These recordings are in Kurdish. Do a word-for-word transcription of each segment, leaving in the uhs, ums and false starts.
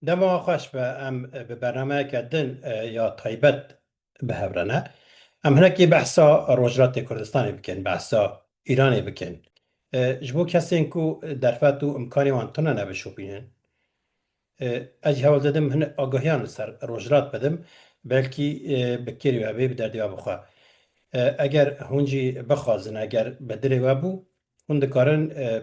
Dema xweş be, em bi bernameyeke din, e, ya taybet bi hev re ne. Em hinekî behsa Rojhilatê Kurdistanê bikin, behsa Îranê bikin. E, ji bo kesên ku derfet û imkanê wan tune ne bişopînin, e, ez jî hewl didim hin agahiyan li ser Rojhilat bidim. Belkî, e, bi kêrî we bê, bi derdê we bixwe. E, eger hûn jî bixwazin, eger bi dilê we bû, hûn dikarin, e,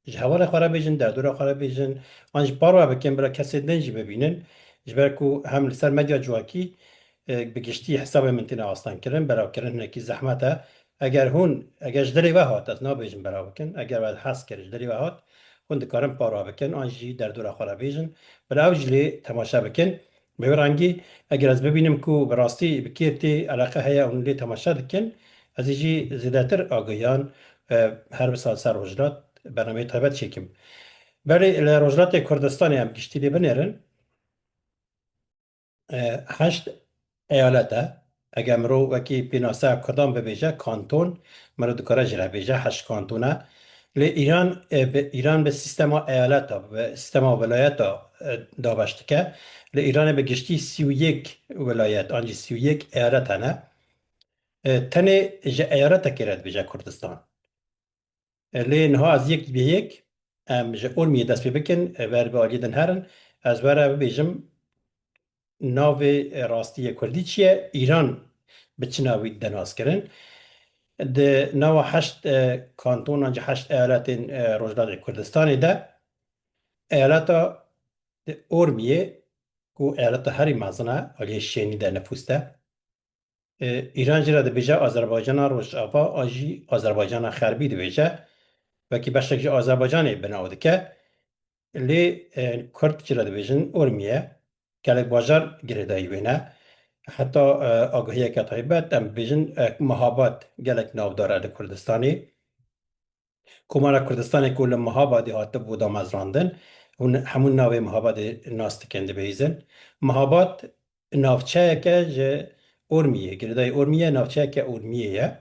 ji hevalê xwe re bêjin, derdora xwe re bêjin, an jî parve bikin, bila kesên din jî bibînin. Ji ber ku hem li ser medya civakî, e, bi giştî hesabê min têne astengkirin, belavkirin hinekî zehmet e. Eger hûn, eger ji dilê we hat, ez nabêjim belav bikin, eger we hez kir ji dilê we hat, hûn dikarin parve bikin, an jî derdora xwe re bêjin, bila ew jî lê temaşe bikin. Bi wê rengî, eger ez bibînim ku bi rastî bi kêr tê, eleqe heye, hûn lê temaşe dikin, ez ê jî zêdetir agahiyan, e, her wisa ser Rojhilat bernameyê taybet çêkim. Berê li Rojhilatê Kurdistanê em giştî lê binêrin. E, heşt eyalet e. Eger mirov wekî pênaseya Kurdan bibêje, kanton, mirov dikare jê re bêje, heşt kanton e. Lê Îran, e, bi, Îran bi sîstema eyaleta, bi sîstema wilayeta, e, dabeş dike. Li Îranê bi giştî sî û yek wilayet, an jî sî û yek eyalet hene. E, tenê ji eyaletekê re dibêje Kurdistan. E, lê niha ez yek bi yek, em ji Urmiyê dest pê bikin, e, ber bi aliyê din herin, ez were bibêjim, navê, e, rastî yê Kurdî çi ye? Îran bi çi navî dide naskirin? Di nava heşt, e, kantonan ji heşt eyaletên, e, Rojhilatê Kurdistanê de eyaleta di Urmiyê, ku eyaleta herî mezin e, aliyê şênî de, nifûs de, e, Îran jê re dibêje Azerbaycana Rojava, an jî Azerbaycana Xerbî dibêje. Wekî beşek ji Azerbaycanê bi nav dike. Lê, e, Kurd jê re dibêjin Urmiye. Gelek bajar girêdayî wê ne. Heta, e, agahiyeke taybet, em bibêjin, e, Mahabad gelek navdar e li Kurdistanê. Komara Kurdistanê ku li Mahabadê hatibû damezrandin, hûn hemû navê Mahabadê nas dikin, dibihîzin. Mahabad navçeyeke ji Urmiyê, girêdayî Urmiye, navçeyeke Urmiyê ye.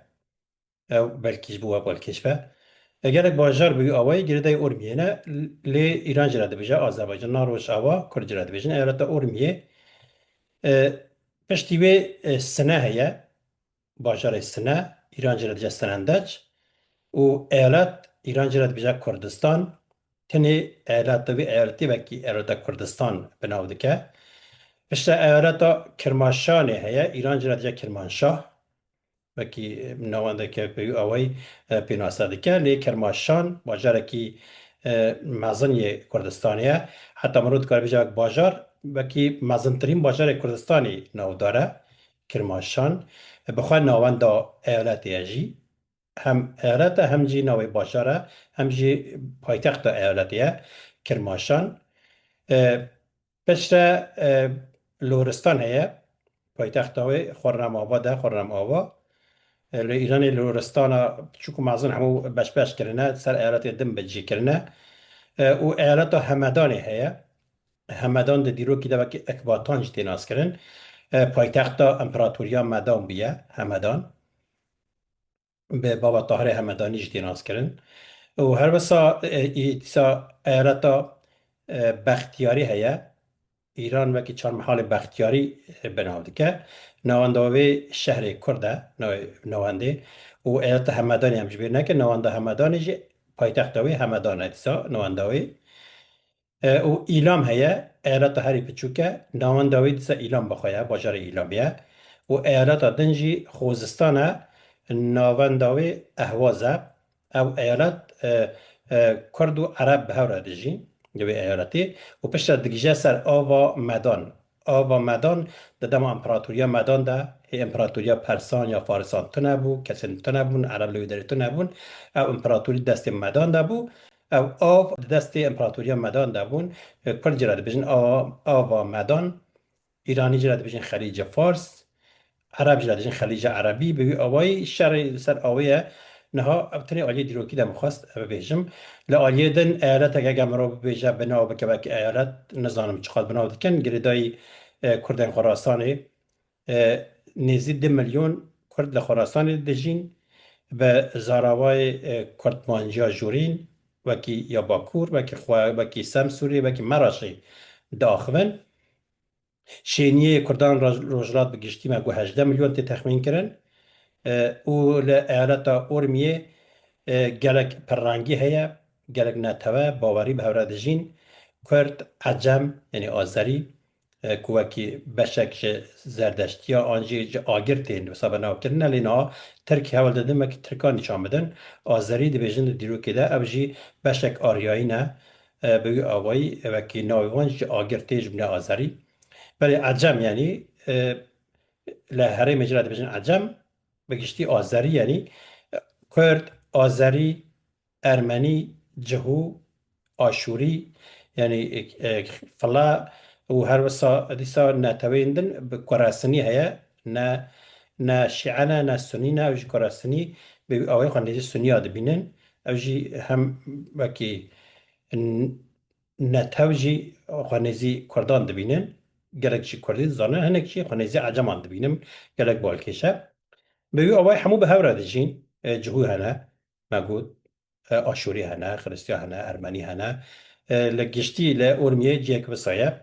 Ew belkî ji bo we balkêş be. E, gelek bajar bi wî awayî girêdayî Urmiyê ne, lê Îran jê re dibêje Azerbaycan, na Rojava, Kurd jê re dibêjin eyaleta Urmiyê. E, piştî wê, e, Sine heye, bajarê Sine, Îran jê re dibêje Sinendeç û eyalet, Îran jê re dibêje Kurdistan. Tenê eyaleta wê eyaletê wekî eyaleta Kurdistan bi nav dike. Piştre eyaleta Kirmaşanê heye, Îran jê re dibêje Kirmanşah. Wekî, e, navendeke bi wî awayî, e, pênase dike. Lê Kirmaşan bajarekî, e, mezin yê Kurdistanê ye. Heta mirov dikare bêje wek bajar, wekî mezintirîn bajarê Kurdistanê navdar e. Kirmaşan, e, bi xwe navenda eyaletê ye jî. Hem eyalet e, hem jî navê bajar e, hem jî paytexta eyaletê ye, Kirmaşan. E, Piştre, e, Loristan heye, paytexta wê Xurremabad e, Xurremava. E, li Îranê Loristana çûk û mezin hemû beşbeş kirine, ser eyaletê din bi cî kirine. E, û eyaleta Hemedanê heye. Hemedan di dîrokî de wekî Ekbatan jî tê naskirin. E, paytexta Împaratoriya Medan bûye, Hemedan. Bi Baba Tahirê Hemedanî jî tê naskirin. Û her wisa, e, î-, dîsa eyaleta, e, Bextiyarî heye. Îran wekî Çarmihalê Bextiyarî, e, bi nav dike. Navenda wê şehrê Kurd e, navê navendê. Û eyaleta Hemedanê em ji bîr nekin. Navenda Hemedanê jî paytexta wê Hemedan e dîsa, navenda wê. E, û Îlam heye, eyaleta herî piçûk e. Navenda wê dîsa Îlam bi xwe ye, bajarê Îlamê ye. Û eyaleta din jî Xozistan e, navenda wê Ehwaz e. Ew eyalet, e, e, Kurd û Ereb bi hev re dijîn di wê eyaletê. Û piştre digije ser ava Medan. Ava Medan di dema Împaratoriya Medan de, hê Împaratoriya Persan ya Farisan tune bû, kesên tune bûn, Ereb li wê derê tune bûn. Ew împaratorî destê Medan de bû. Ew av di destê Împaratoriya Medan de bûn. E, Kurd jê re dibêjin ava, ava Medan. Îranî jê re dibêjin Xelîce Fars. Ereb jê re dibêjin Xelîce Erebî. Bi wî awayî şerê li ser avê ye. Niha ev tenê aliyê dîrokî de min xwest bibêjim. Li aliyê din eyaleteke, eger mirov bibêje, bi nav bike wek eyalet, nizanim çiqas bi nav dikin. Girêdayî, e, Kurdên Xurasanê, e, nêzî du milyon Kurd li Xurasanê dijîn, bi zaravayê, e, Kurdmanciya jorîn, wekî ya Bakur, wekî xwe, wekî Semsûrê, wekî Meraşê, diaxivin. Şêniyê Kurdan Roj-, Rojhilat bi giştî me got hejdeh milyon tê texmîn kirin. E, û li eyaleta Urmiyê, e, gelek pirrengî heye, gelek netewe, bawerî bi hev re dijîn. Kurd, Ecem, yanî Azerî, e, ku wekî beşek ji Zerdeştiya an jî ji Agir tên wisa bernavkirin. Lê niha Tirk hewl didin wekî Tirkan nîşan bidin. Azerî dibêjin di dîrokê de, ev jî beşek Aryayî ne. E, bi wî awayî wekî navê wan ji Agir tê, ji bûne Azerî. Belê Ecem, yanî, e, li herêmê jî re dibêjin Ecem, bi giştî Azerî, yanî, e, Kurd, Azerî, Ermenî, Cihû, Aşûrî, yanî, e, e, Fila û her wisa dîsa neteweyên din bi Kuresinî heye, ne, ne Şîe ne, ne Sunî ne, ew jî Kuresinî bi awayî xwe nêzî Suniya dibînin. Ew jî hem wekî n-, netew jî xwe nêzî Kurdan dibînin. Gelek jî Kurdî dizanin, hinek jî xwe nêzî Eceman dibînin. Gelek balkêş e. Bi wî awayî hemû bi hev re dijîn. E, Cihû hene, me got, e, Aşûrî hene, Xiristiyan hene, Ermenî hene. E, li giştî li Urmiyê cihek wisa ye.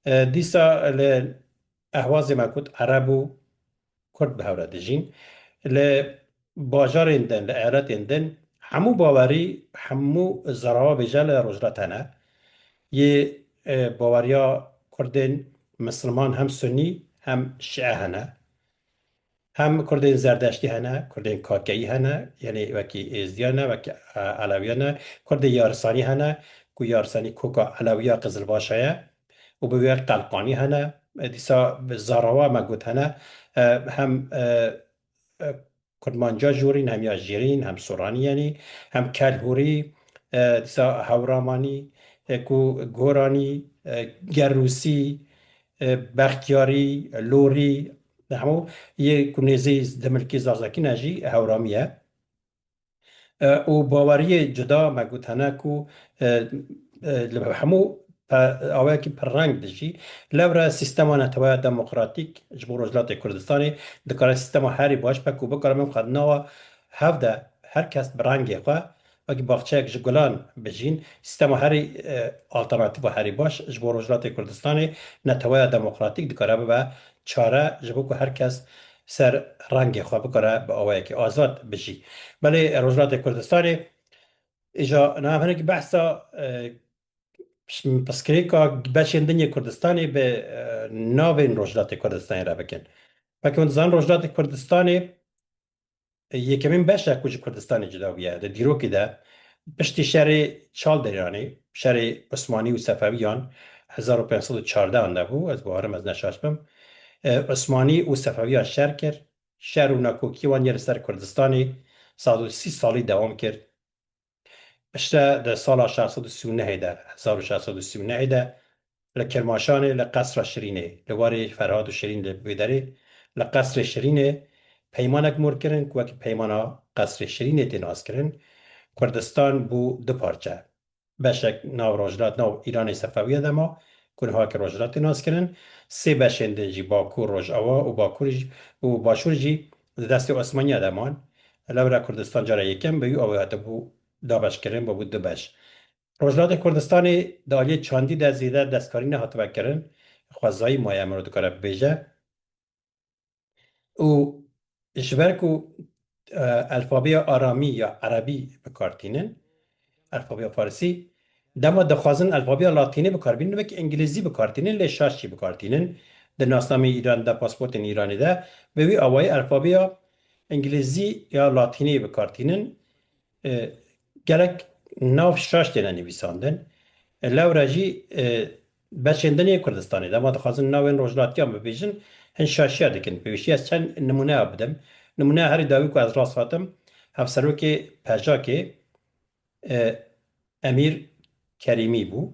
E, dîsa li Ehwazê me got Ereb û Kurd bi hev re dijîn. Li bajarên din, li eyaletên din hemû bawerî, hemû zerava bêje li Rojhilat hene. Yê, e, baweriya Kurdên Misilman hem Sunî hem Şîe hene. Hem Kurdên Zerdeştî hene, Kurdên Kakeyî hene, yanî wekî Êzdiyan e, wekî, e, Elewiyan e. Kurdê Yarisanî hene, ku Yarisanî koka Elewiya Qizilbaşa ye û bi wê Qelqanî hene. E, dîsa bi Zarawa me got hene. E, hem, e, e, Kurdmanca Jorîn, hem ya Jêrîn, hem Soranî, yanî, hem Kelhûrî, e, dîsa Hewramanî, e, ku Goranî, e, Gerûsî, e, Bextiyarî, Lorî, hemû yê ku nêzî Dimilkî Zazakî ne jî Hewramî ye. E, û baweriyê cuda me got hene ku, e, e, li hemû pe-, awayekî pirreng dijî. Lewre sîstema neteweya demokratîk ji bo Rojhilatê Kurdistanê dikare sîstema herî baş be ku bikare min xwe di nava hev de her kes bi rengê xwe wekî baxçeyek ji gulan bijîn. Sîstema herî, e, alternatîfa herî baş ji bo Rojhilatê Kurdistanê neteweya demokratîk dikare bibe çare ji bo ku her kes ser rengê xwe bikare bi awayekî azad bijî. Belê Rojhilatê Kurdistanê îja niha em hinekî behsa, e, piskirêka beşên din yê Kurdistanê bi, e, navên Rojhilatê Kurdistanê re bikin. Weke hûn dizanin Rojhilatê Kurdistanê, e, yekemîn beş e ku ji Kurdistanê cuda bûye. Di dîrokê de piştî şerê Çalderêranê, şerê Osmanî û Sefewiyan hezar û pênc sed û çardeh de bû, ez bawerim ez ne şaş bim. E, Osmanî û Sefewiyan şer kir. Şer û nakokî wan yê li ser Kurdistanê sed û sî salî dewam kir. Piştre di sala şeş sed û sî û nehê de, hezar û şeş sed û sî û nehê de li Kirmaşanê, li Qesra Şirînê, li warê Ferhat û Şirîn li vê derê, li Qesrê Şirînê peymanek mor kirin ku wekî peymana Qesrê Şirînê tê naskirin. Kurdistan bû du parçe. Beşek nav rojhilat, nav Îranê Sefewiye de ma, ku niha ki rojhilat tê naskirin. Sê beşên din jî Bakur, Rojava û Bakur jî, û Başûr jî di destê Osmaniya de man. Lewra Kurdistan cara yekem bi wî awê hatibû dabeşkirin, bûbû du beş. Rojhilatê Kurdistanê di aliyê çandî de zêde destkarî nehatibe kirin. Xwezayî maye, mirov dikare bibêje. Û ji ber ku, e, elfabeya aramî ya erebî bi kar tînin, elfabeya farisî, dema dixwazin elfabeya latînî bi kar bînin, wekî îngilîzî bi kar tînin, lê şaş jî bi kar tînin. Di nasnameyê Îran de, pasportên Îranê de, bi wî awayî elfabeya îngilîzî ya latînî bi kar tînin. E, gelek nav şaş têne nivîsandin. E, lewra jî, e, beşên din ê Kurdistanê, dema dixwazin navên rojhilatiyan bibêjin, hin şaşiya dikin. Pêwîstî ez çend nimûneya bidim. Nimûneya herî dawî ku ez rast hatim, hevserokê PJAKê, e, Emîr Kerîmî bû.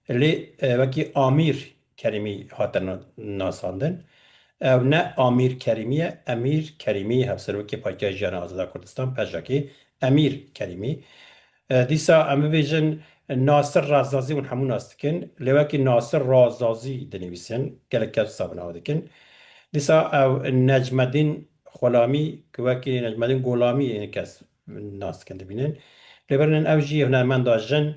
Lê, e, wekî Amîr Kerîmî hate na-, nasandin. Ew ne Amîr Kerîmî ye, Emîr Kerîmî, hevserokê Partiya Jiyana Azada Kurdistan, PJAKê, Emîr Kerîmî. E, dîsa em bibêjin Nasir Razazî, hûn hemû nas dikin. Lê wekî Nasir Razazî dinivîsin, gelek kes wisa bi nav dikin. Dîsa ew Necmedîn Xulamî, ku wekî Necmedîn Golamî yê kes nas dikin, dibînin. Lê berînin ew jî hunermenda jin,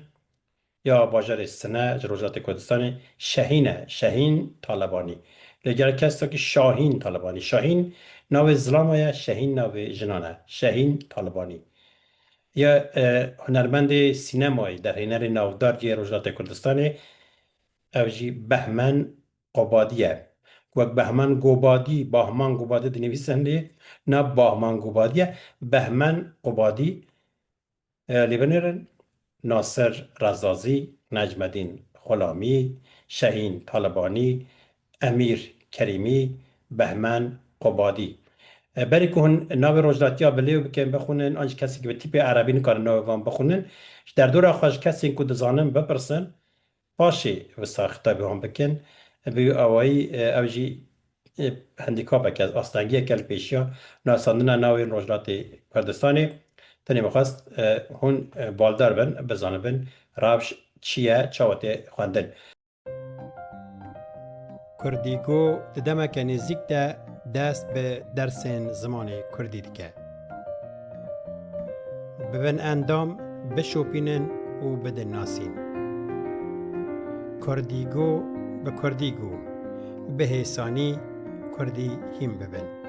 ya bajarê Sine ji Rojhilatê Kurdistanê Şehîn e, Şehîn Talebanî. Lê gel kes ki Şahîn Talebanî. Şahîn navê zilama ye, Şehîn navê jinan e. Şehîn Talebanî. Ya, e, hunermendê sînemayê, derhênerê navdar yê Rojhilatê Kurdistanê, ev jî Behmen Qobadî ye. Wek Behmen Gobadî, Bahman Gobadî dinivîsin lê, na Bahman Gobadî ye. Behmen Qobadî, e, lê binêrin Nasir Rezazî, Necmedîn Xulamî, Şehîn Talebanî, Emîr Kerîmî, Behmen Qobadî. E, berî ku hûn navê rojhilatiya bi lêv bikin, bixwînin, an jî kesên ku bi tîpê erebî nikarin navê van bixwînin, ji derdora xwe ji kesên ku dizanin bipirsin, paşê wisa xitabê wan bikin. Bi wî awayî, e, ew jî, e, handîkapeke, astengiyeke li pêşiya nasandina navên Rojhilatê Kurdistanê. Tenê min xwest, e, hûn, e, baldar bin, bizanibin rewş çi ye, çawa tê xwendin. Kurdîgo di demeke nêzîk de dest bi dersên zimanê kurdî dike. Bibin endam, bişopînin û bidin nasîn. Kurdîgo bi Kurdîgo, bi hêsanî Kurdî hîn bibin.